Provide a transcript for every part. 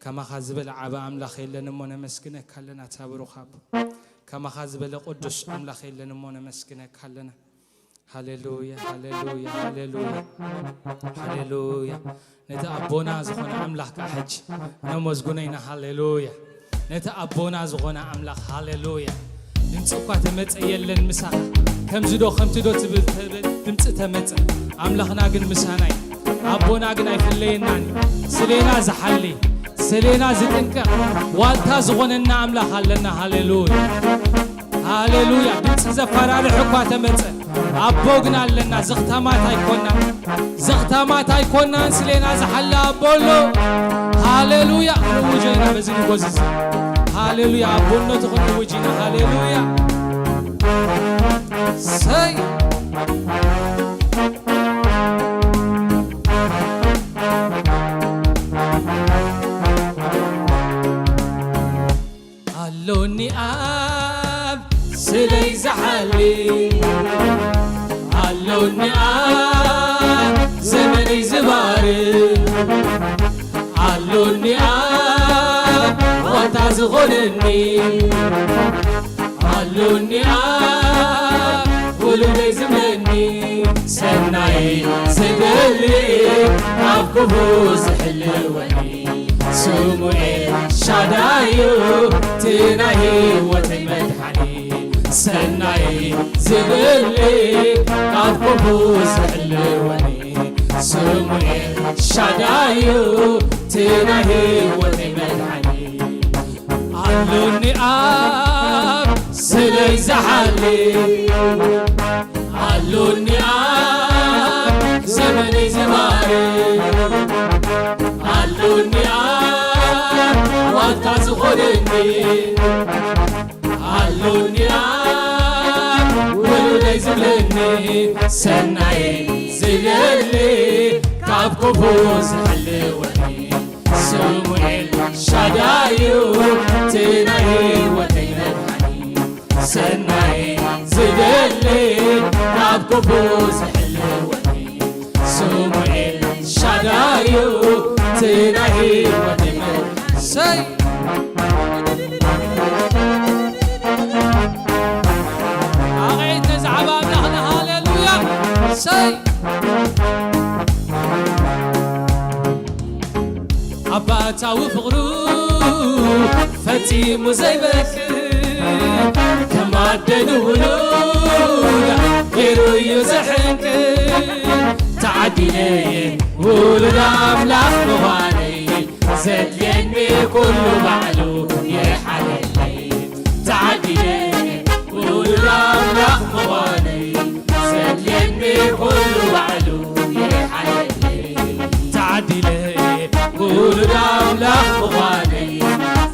ከማኻ ዝበለ ዓቢ ኣምላኽ የለን እሞ ነመስግነካ ኣለና። ኣታ ብሩኽ ኣቦ፣ ከማኻ ዝበለ ቅዱስ ኣምላኽ የለን እሞ ነመስግነካ ኣለና። ሃሌሉያ፣ ሃሌሉያ፣ ሃሌሉያ፣ ሃሌሉያ። ነቲ ኣቦና ዝኾነ ኣምላኽ ከዓ ሕጂ ነመስግኖ ኢና። ሃሌሉያ። ነቲ ኣቦና ዝኾነ ኣምላኽ፣ ሃሌሉያ። ድምፂ እኳ ተመፀ የለን ምሳኻ፣ ከምዚ ዶ ከምቲ ዶ ትብል፣ ትብል ድምፂ ተመፀ። ኣምላኽና ግን ምሳና እዩ። ኣቦና ግን ኣይፍለየናን እዩ። ስሌና ዝሓሊ፣ ስሌና ዝጥንቀቕ፣ ዋልታ ዝኾነና ኣምላኽ ኣለና። ሃሌሉያ፣ ሃሌሉያ። ድምፂ ዘፈራርሕ እኳ ተመፀ፣ ኣቦ ግን ኣለና። ዘኽታማት ኣይኮናን፣ ዘኽታማት ኣይኮናን። ስሌና ዝሓሊ ኣቦ ኣሎ። ሃሌሉያ። ክንውጆ ኢና በዚ ንጎዚ እዚ። ሃሌሉያ። ኣቦነቱ ክንውጅ ኢና። ሃሌሉያ። ሰይ ኣሎኒ ኣብ ስለይ ዝሓሊ፣ ኣሎኒ ኣብ ዘመነይ ዝባርኽ፣ ኣሎኒ ኣብ ዋልታ ዝኾነኒ፣ ኣሎኒ ኣብ ውሉደይ ዝምለኒ፣ ሰናይ ዝደሊ ኣብ ክፉ ዝሕልወኒ፣ ስሙ ኤልሻዳይ እዩ እቲ ናይ ህይወተይ መድሓኒ። ሰናይ ዝደሊ ኣብ ክፉ ዝሕልወኒ፣ ስሙ ኤልሻዳይ እዩ እቲ ናይ ህይወተይ መድሓኒ። ኣሎኒ ኣብ ስለይ ዝሓሊ፣ ኣሎኒ ኣብ ዘመነይ ዝባርኽ፣ ኣሎኒ ኣብ ዋልታ ዝኾነኒ፣ ኣሎኒ ኣብ ውሉደይ ዝብለኒ፣ ሰናይ ዝደሊ ካብ ክፉ ዝሕልወኒ፣ ስሙ ኤልሻዳይ እዩ እቲ ናይ ህይወተይ መድሓኒ። ሰናይ ዝደሊ ካብ ክፉ ዝሕልወኒ፣ ስሙ ኤልሻዳይ እዩ እቲ ናይ ህይወተይ መድሓኒ። ሰይ ኣቕዒት ነዚ ዓቢ ኣምላኽና፣ ሃሌሉያ። ሰይ ኣባታዊ ፍቕሩ ፈጺሙ ዘይበክር፣ ከም ኣደ ንውሉዳ ገይሩ እዩ ዘሕንቅር። ተዓዲለ እየ ውሉድ ኣምላኽ ምዃነይ፣ ዘድልየኒ ኩሉ ባዕሉ ይሓለለይ። ተዓዲለ ውሉድ ኣምላኽ ምዃነይ፣ ዘድልየኒ ኩሉ ባዕሉ ይሓለለይ። ተዓዲለ ውሉድ ኣምላኽ ምዃነይ፣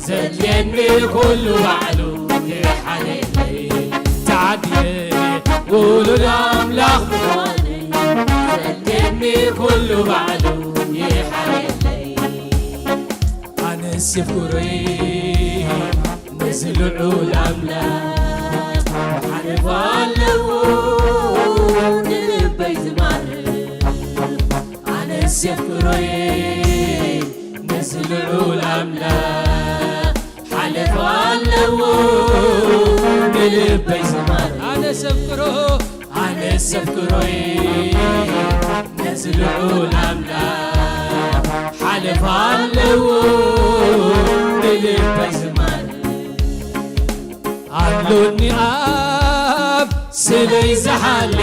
ዘድልየኒ ኩሉ ባዕሉ ይሓለለይ። ተዓዲለ ውሉድ ኣምላኽ ምዃነይ፣ ዘድልየኒ ኩሉ ባዕሉ ይሓለለይ። ኣነስ የፍቅሮይ ነዚ ልዑል ኣምላኽ፣ ሓለፋ ኣለዎ ንልበይ ዝማርኽ። ኣነስ የፍቅሮይ ነዚ ልዑል ኣምላኽ፣ ሓለፋ ኣለዎ ንልበይ ዝማርኽ። ኣነስ የፍቅሮ ኣነስ የፍቅሮይ ነዚ ልዑል ኣምላኽ፣ ሓለፋ ኣለዎ ንልበይ ዝማርኽ። ኣሎኒ ኣብ ስለይ ዝሓሊ፣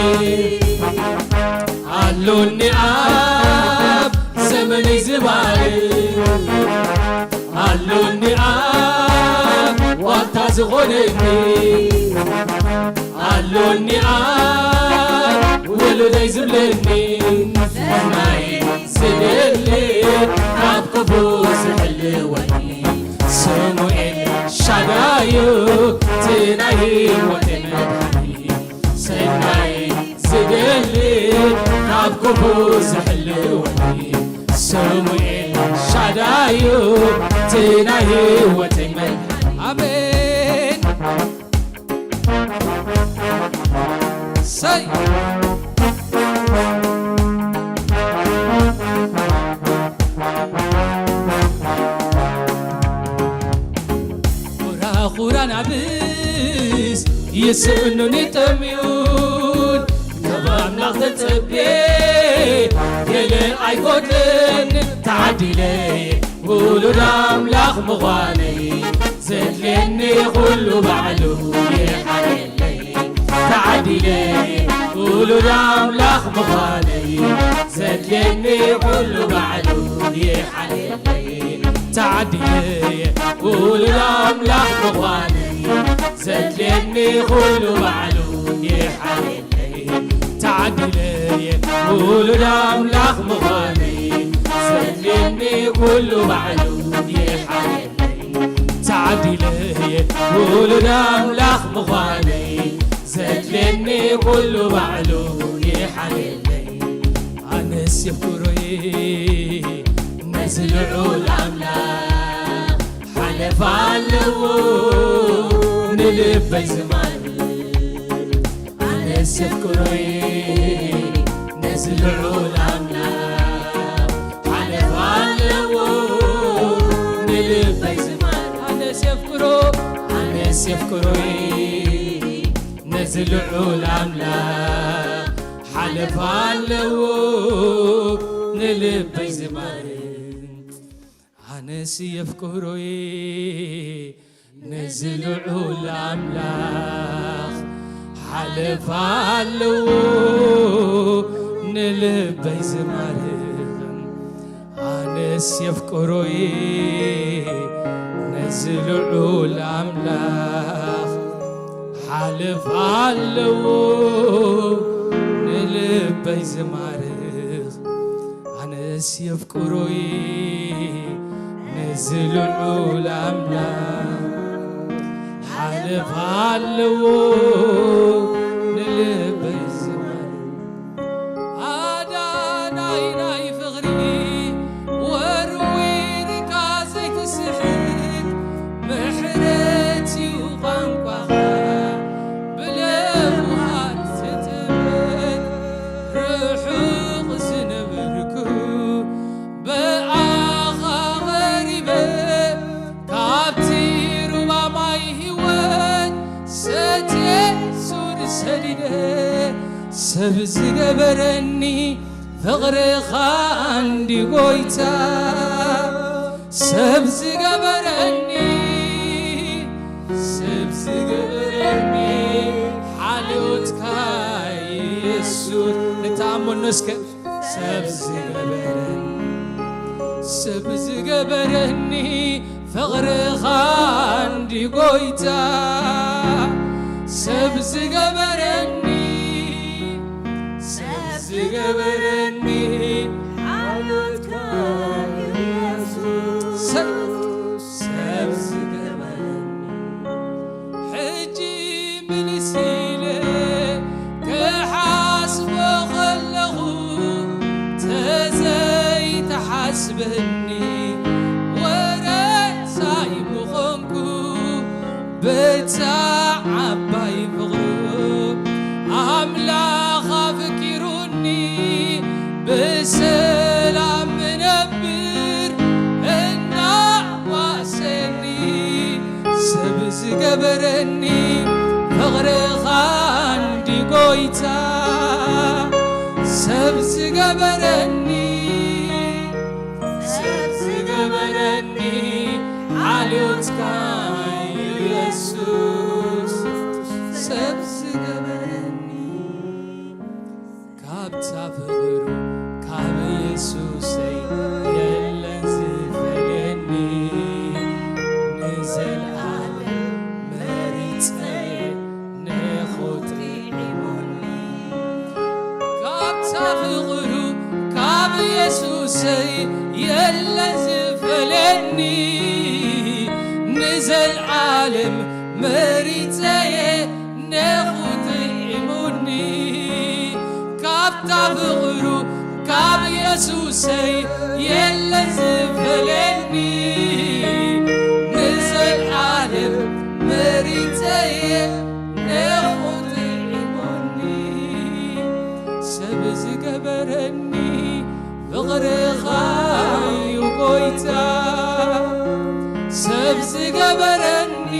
ኣሎኒ ኣብ ዘመነይ ዝባርኽ፣ ኣሎኒ ኣብ ዋልታ ዝኾነኒ፣ ኣሎኒ ኣብ ውሉደይ ዝብለኒ፣ ሰናይ ዝደሊ ካብ ክፉ ዝሕልወኒ፣ ስሙ ኤልሻዳይ እዩ እቲ ናይ ህይወተይ መድሓኒ። ሰናይ ዝደሊ ካብ ክፉ ዝሕልወኒ፣ ስሙ ኤልሻዳይ እዩ እቲ ናይ ህይወተይ መድሓኒ። ኣሜን። ሰይ ኣናብስ ይስእኑን ይጠምዩን፣ ካብ ኣምላኽ ተጸቤ ገለ ኣይጎድልን። ተዓዲለ ውሉድ ኣምላኽ ምዃነይ፣ ዘድልየኒ ኩሉ ባዕሉ ይሓለለይ። ተዓዲለ ውሉድ ኣምላኽ ምዃነይ፣ ዘድልየኒ ኩሉ ባዕሉ ይሓለለይ። ተዓዲለ ውሉድ ኣምላኽ ምዃነይ፣ ዘድልየኒ ኩሉ ባዕሉ ይሓለለይ። ተዓዲለ ውሉድ ኣምላኽ ምዃነይ፣ ዘድልየኒ ኩሉ ባዕሉ ይሓለለይ። ተዓዲለ ውሉድ ኣምላኽ ምዃነይ፣ ዘድልየኒ ኩሉ ባዕሉ ይሓለለይ። ኣነስ የፍቅሮይ ነዚ ልዑል ኣምላኽ፣ ሓለፋ ኣለዎ ንልበይ ዝማርኽ። ኣነስ የፍቅሮይ ነዚ ልዑል ኣምላኽ፣ ሓለፋ ኣለዎ ንልበይ ዝማርኽ። ኣነስ የፍቅሮ፣ ኣነስ የፍቅሮይ ነዚ ልዑል ኣምላኽ፣ ሓለፋ ኣለዎ ንልበይ ዝማርኽ። ኣነስ የፍቅሮይ ነዚ ልዑል ኣምላኽ፣ ሓለፋ ኣለዎ ንልበይ ዝማርኽ። ኣነስ የፍቅሮይ ነዚ ልዑል ኣምላኽ፣ ሓለፋ ኣለዎ ንልበይ ዝማርኽ። ኣነስ የፍቅሮይ ነዚ ልዑል ኣምላኽ፣ ሓለፋ ኣለዎ ንልበይ ዝማርኽ። ኣዳናይ ናይ ፍቕሪ ወርዊርካ ዘይትስሕት፣ ምሕረት እዩ ቋንቋኻ ብለውሃት ትጥመት። ርሑቕ ዝነበርኩ ብኣኻ ቐሪበ፣ ካብቲ ሩባ ማይ ህይወት ሰትየ ሱር ሰዲደ። ሰብ ዝገበረኒ ፍቕርኻ እንዲ ጎይታ፣ ሰብ ዝገበረኒ፣ ሰብ ዝገበረኒ ሓልዮትካ የሱስ። ንተኣመኖ እስከ። ሰብ ዝገበረኒ፣ ሰብ ዝገበረኒ ፍቕርኻ እንዲ ጎይታ፣ ሰብ ዝገበረኒ፣ ሰብ ዝገበረኒ ሓልዮትካ የሱስ። ሰብ፣ ሰብ ዝገበረኒ። ሕጂ ምልስ ኢለ ክሓስቦ ከለኹ፣ ተዘይተሓስበኒ ወረሳይ ምኾንኩ። በታ ዓባይ ፍቕሩ ኣምላኽ ኣፍቂሩኒ፣ ብሰላም እነብር እናዋሰኒ። ሰብ ዝገበረኒ ፍቕርኻ እንዲ ጎይታ፣ ሰብ ዝገበረኒ፣ ሰብ ዝገበረኒ ሓልዮትካ የሱስ፣ ሰብ ዝገበረኒ። ካብታ ፍቕሩ ካብ የሱሰይ የለን ዝፈልየኒ፣ ንዘለኣለም መሪጸየ ንኹ ጥዒሙኒ። ካብታ ፍቕሩ ካብ የሱሰይ የለን ዝፈልየኒ፣ ንዘለኣለም መሪጸየ ንኹ ጥዒሙኒ። ካብታ ፍቕሩ ካብ የሱሰይ የለን ዝፈልየኒ፣ ንዘለኣለም መሪጸየ ንኹ ጥዒሙኒ። ሰብ ዝገበረኒ ፍቕርኻ እዩ ጎይታ፣ ሰብ ዝገበረኒ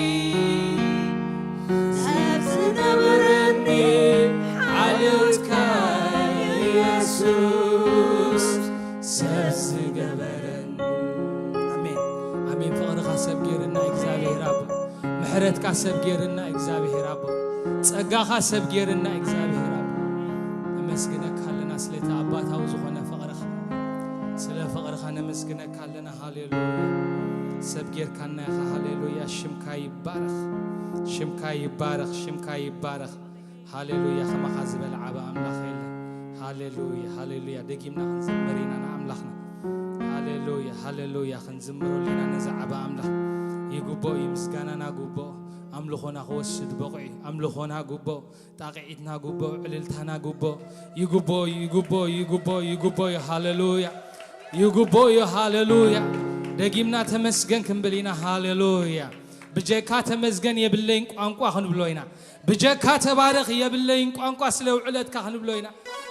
ፍቕርኻ ሰብ ጌርና እግዚኣብሔር ኣቦ፣ ምሕረትካ ሰብ ጌርና እግዚኣብሔር ኣቦ፣ ጸጋኻ ሰብ ጌርና እግዚኣብሔር ኣቦ። ነመስግነካ ኣለና ስለቲ ኣባታዊ ዝኾነ ፍቕርኻ፣ ስለ ፍቕርኻ ነመስግነካ ኣለና። ሃሌሉያ። ሰብ ጌርካና ኢኻ። ሃሌሉያ። ሽምካ ይባረኽ፣ ሽምካ ይባረኽ፣ ሽምካ ይባረኽ። ሃሌሉያ። ከማኻ ዝበለ ዓቢ ኣምላኽ የለን። ሃሌሉያ፣ ሃሌሉያ። ደጊምና ክንዝምር ኢና ንኣምላኽና። ሃሌሉያ፣ ሃሌሉያ። ክንዝምረሉ ኢና ነዚ ዓቢ ኣምላኽ። ይግብኦ እዩ፣ ምስጋናና ግብኦ። ኣምልኾና ክወስድ በቑዑ እዩ። ኣምልኾና ግብኦ፣ ጣቕዒትና ግብኦ፣ ዕልልታና ግብኦ። ይግብኦ እዩ፣ ይግብኦ እዩ፣ ይግብኦ እዩ፣ ይግብኦ እዩ። ሃሌሉያ። ይግብኦ እዩ። ሃሌሉያ። ደጊምና ተመስገን ክንብል ኢና። ሃሌሉያ። ብጀካ ተመስገን የብለይን ቋንቋ ክንብሎ ኢና። ብጀካ ተባረኽ የብለይን ቋንቋ ስለ ውዕለትካ ክንብሎ ኢና።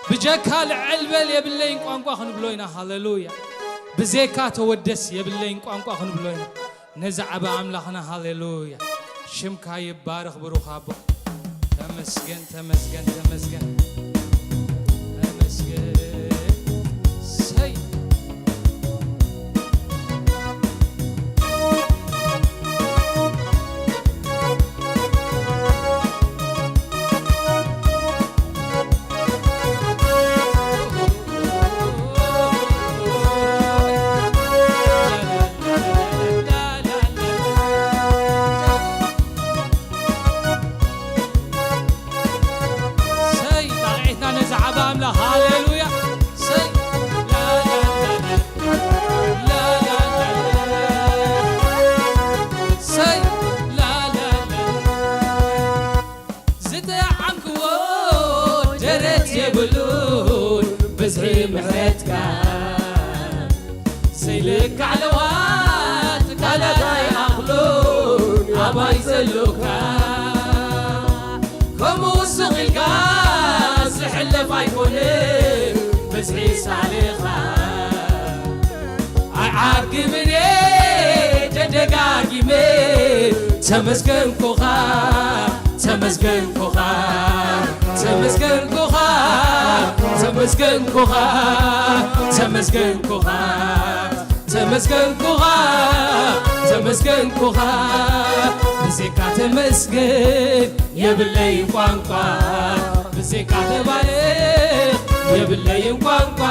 ብጀካ ልዕል በል የብለይን ቋንቋ ክንብሎ ኢና። ሃሌሉያ። ብዜካ ተወደስ የብለይን ቋንቋ ክንብሎ ኢና። ነዚ ዓቢ ኣምላኽና። ሃሌሉያ። ሽምካ ይባረኽ ብሩኽ ኣቦ። ተመስገን፣ ተመስገን፣ ተመስገን። ተመስገን። ሰይ። ሰይ ጣቕዒትና ነዚ ዓቢ ኣምላኽ። ሃሌሉያ። ሰይ ላላላ፣ ላላላ፣ ሰይ ላላላ። ዝጠዓምክዎ ደረት የብሉን ብዝሒ ምሕረትካ። ዘይልካዕ ለዋት ቃላት ኣይኣኽሉን ኣባይ ዘሎካ። ከምኡ ስቕ ኢልካ ዝሕለፍ ኣይኮንን ብዝሒ ሳልኻ። ኣይዓግብን እየ ደደጋጊመ ተመስገንኩኻ፣ ተመስገንኩኻ፣ ተመስገንኩኻ፣ ተመስገንኩኻ፣ ተመስገንኩኻ፣ ተመስገንኩኻ፣ ተመስገንኩኻ። ብዜካ ተመስገን የብለይን ቋንቋ፣ ብዜካ ተባረኽ የብለይን ቋንቋ፣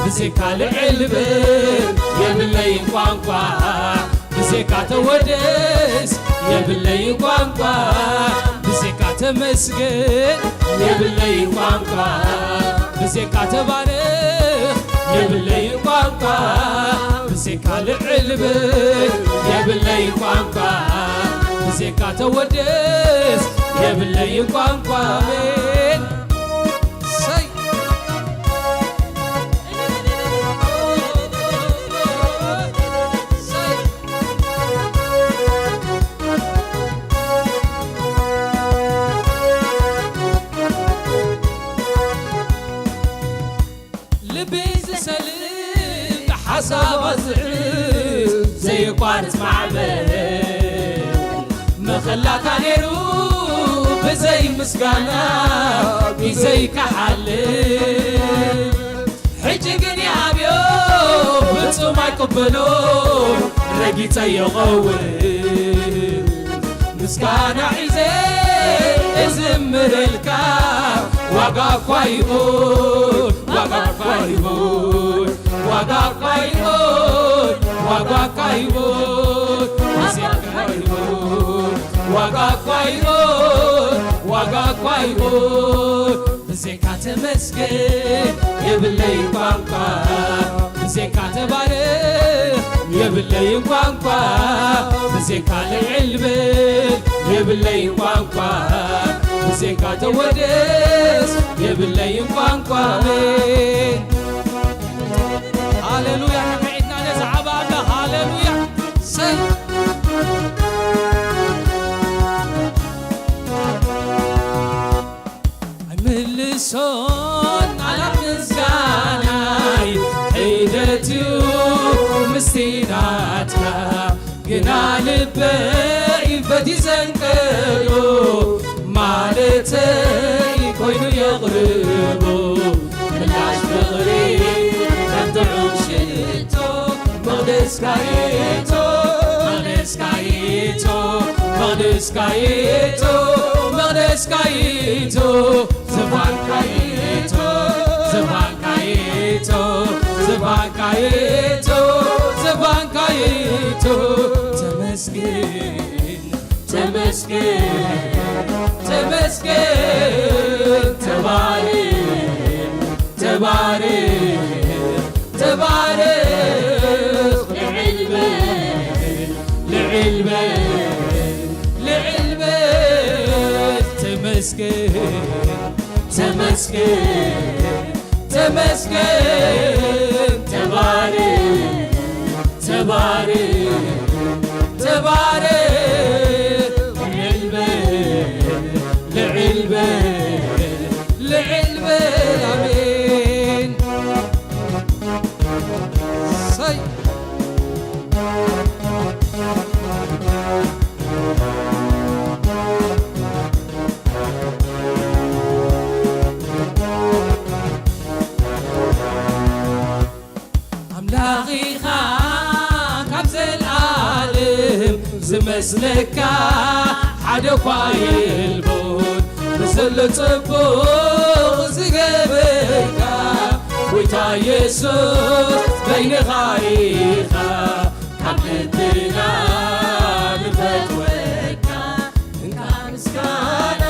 ብዜካ ልዕል በል የብለይን ቋንቋ፣ ብዜካ ተወደስ የብለይን ቋንቋ፣ ብዜካ ተመስገን የብለይን ቋንቋ፣ ብዜካ ተባረኽ የብለይን ቋንቋ፣ ብዜካ ልዕል በል የብለይን ቋንቋ፣ ብዜካ ተወደስ የብለይን ቋንቋ። ኣሜን። ሰይ። ሰይ። ልቢ ዝሰልብ ሓሳባ ዝዕብ ዘየቋርጽ ማዕበል መኸላታ ነይሩ ብዘይ ምስጋና ግዜይ ክሓልፍ። ሕጂ ግን ይኣብዮ ፍጹም ኣይቅበሎ ረጊጸዮ ቐውም ምስጋና ሒዘ እዝምረልካ ዋጋ እኳ ይኹን ዋጋ እኳ ይኹን ዋጋ እኳ ይኹን ዋጋ እኳ ይኹን ዋጋ እኳ ይኹን ዋጋ እኳ ይኹን ዋጋ እኳ ይኹን ብዜካ ተመስገን የብለይን ቋንቋ ብዜካ ተባረኽ የብለይን ቋንቋ ብዜካ ልዕል በል የብለይን ቋንቋ ብዜካ ተወደስ የብለይን ቋንቋ ኣሜን። ሃሌሉያ። ንብዒትና ነዚ ዓቢ ኣምላኽ። ሃሌሉያ። ሰይ። ኣይምልሶን ቃላት ምስጋናይ ሒደትዩ ምስቲ ናትካ ግና ልበይ በቲ ዘንቀሎ ማለተይ ኮይኑ የቕርቦ ምላሽ ፍቕሪ ከም ጥዑም ሽቶ መቕደስካ ይእቶ መቕደስካይቶ፣ መቕደስካይቶ፣ መቕደስካይቶ፣ ዝፋንካይቶ፣ ዝፋንካይቶ፣ ዝፋንካይቶ፣ ዝፋንካይቶ፣ ተመስገን፣ ተመስገን፣ ተመስገን፣ ተባረክ፣ ተባረክ፣ ተባረክ፣ ልዕል በል፣ ልዕል በል፣ ልዕል በል፣ ተመስገን፣ ተመስገን፣ ተመስገን፣ ተባረክ፣ ተባረክ፣ ተባረክ፣ ልዕል በል፣ ልዕል በል፣ ልዕል በል፣ ኣሜን። ሰይ። ኣምላኽ ኢኻ ካብ ዘልኣለም፣ ዝመስለካ ሓደ እኳ የልቦን። ብዘሎ ጽቡቕ ዝገበርካ፣ ጎይታ የሱስ በይንኻ ኢኻ፣ ካብ ልብና ንፈትወካ። እንካ ምስጋና፣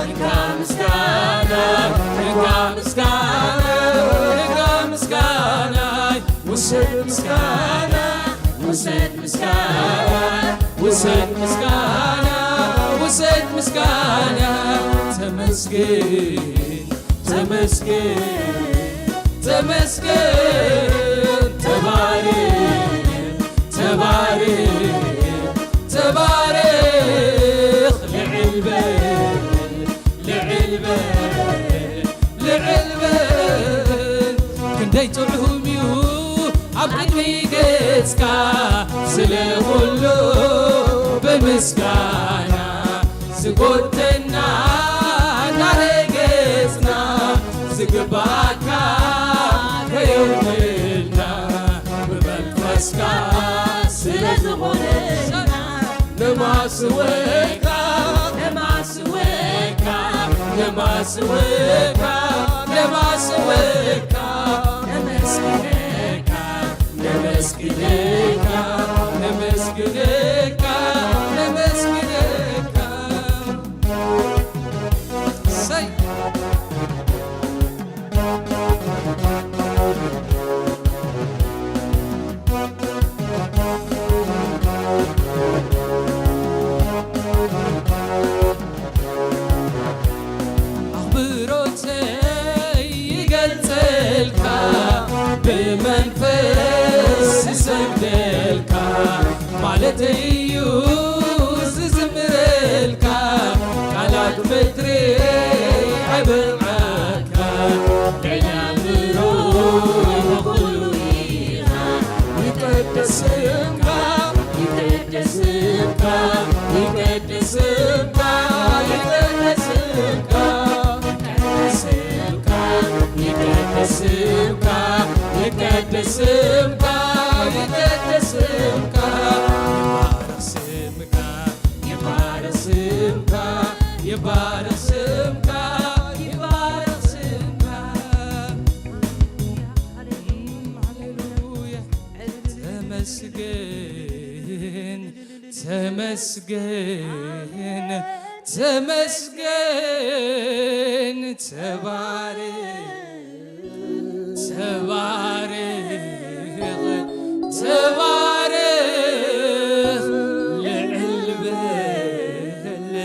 እንካ ምስጋና፣ እንካ ምስጋና፣ እንካ ምስጋና፣ ውሰድ ምስጋና፣ ውሰድ ምስጋና፣ ውሰድ ምስጋና፣ ውሰድ ምስጋና። ተመስገን፣ ተመስገን፣ ተመስገን፣ ተባረክ፣ ተባረክ፣ ተባረክ፣ ልዕል በል፣ ልዕል በል፣ ልዕል በል። ክንደይ ጥዑም እዩ ኣብ ቅድሚ ገጽካ፣ ስለ ኩሉ ብምስጋና ዝጎድተና እናረገጽና፣ ዝግባኣካ ከየውርደልና ብመንፈስካ ስለ ዝኾነና፣ ነማስወካ፣ ነማስወካ፣ ነማስወካ፣ ነማስወካ፣ ነመስግነካ፣ ነመስግነካ፣ ነመስግነካ፣ ነመስግነካ። ሰይ። ኣኽብሮተይ ይገልጸልካ፣ ብመንፈስ ይሰግደልካ፣ ማለተይ እዩ ዝዝምረልካ፣ ቃላት ምድሪ ኣይበቕዓካ፣ ልዕሊ ኣእምሮ ኩሉ ኢኻ። ይቀደስ ስምካ፣ ይቀደስ ስምካ፣ ይቀደስ ስምካ፣ ይቀደስ ስምካ፣ ይቀደስ ስምካ፣ ይቀደስ ስምካ፣ ይቀደስ ስምካ፣ ይቀደስ ስምካ፣ ይባረክ ስምካ፣ ይባረክ ስምካ፣ ይባረክ ስምካ፣ ይባረክ ስምካ። ሃሌሉያ። ተመስገን፣ ተመስገን፣ ተመስገን፣ ተባረክ፣ ተባረክ፣ ተባረክ፣ ልዕል በል፣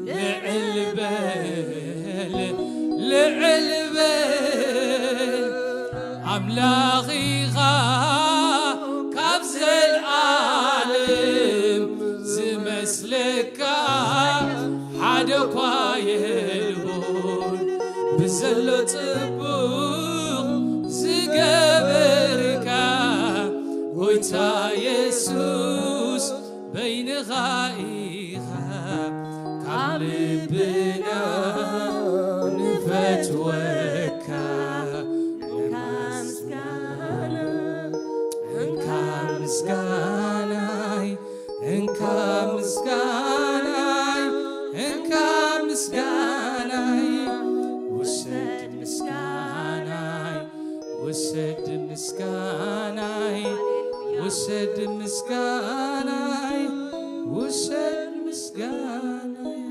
ልዕል በል፣ ልዕል በል። ኣምላኽ ኢኻ ካብ ዘልኣለም፣ ዝመስለካ ሓደ እኳ የልቦን። ብዘሎ ጽቡቕ ዝገበርካ፣ ጎይታ የሱስ በይንኻ ኢኻ፣ ካብ ልብና ንፈትወካ። እንካ ምስጋና፣ እንካ ምስጋናይ፣ ምስጋናይ እንካ ምስጋናይ ውሰድ ምስጋናይ ውሰድ ምስጋናይ ውሰድ ምስጋናይ ውሰድ ምስጋናይ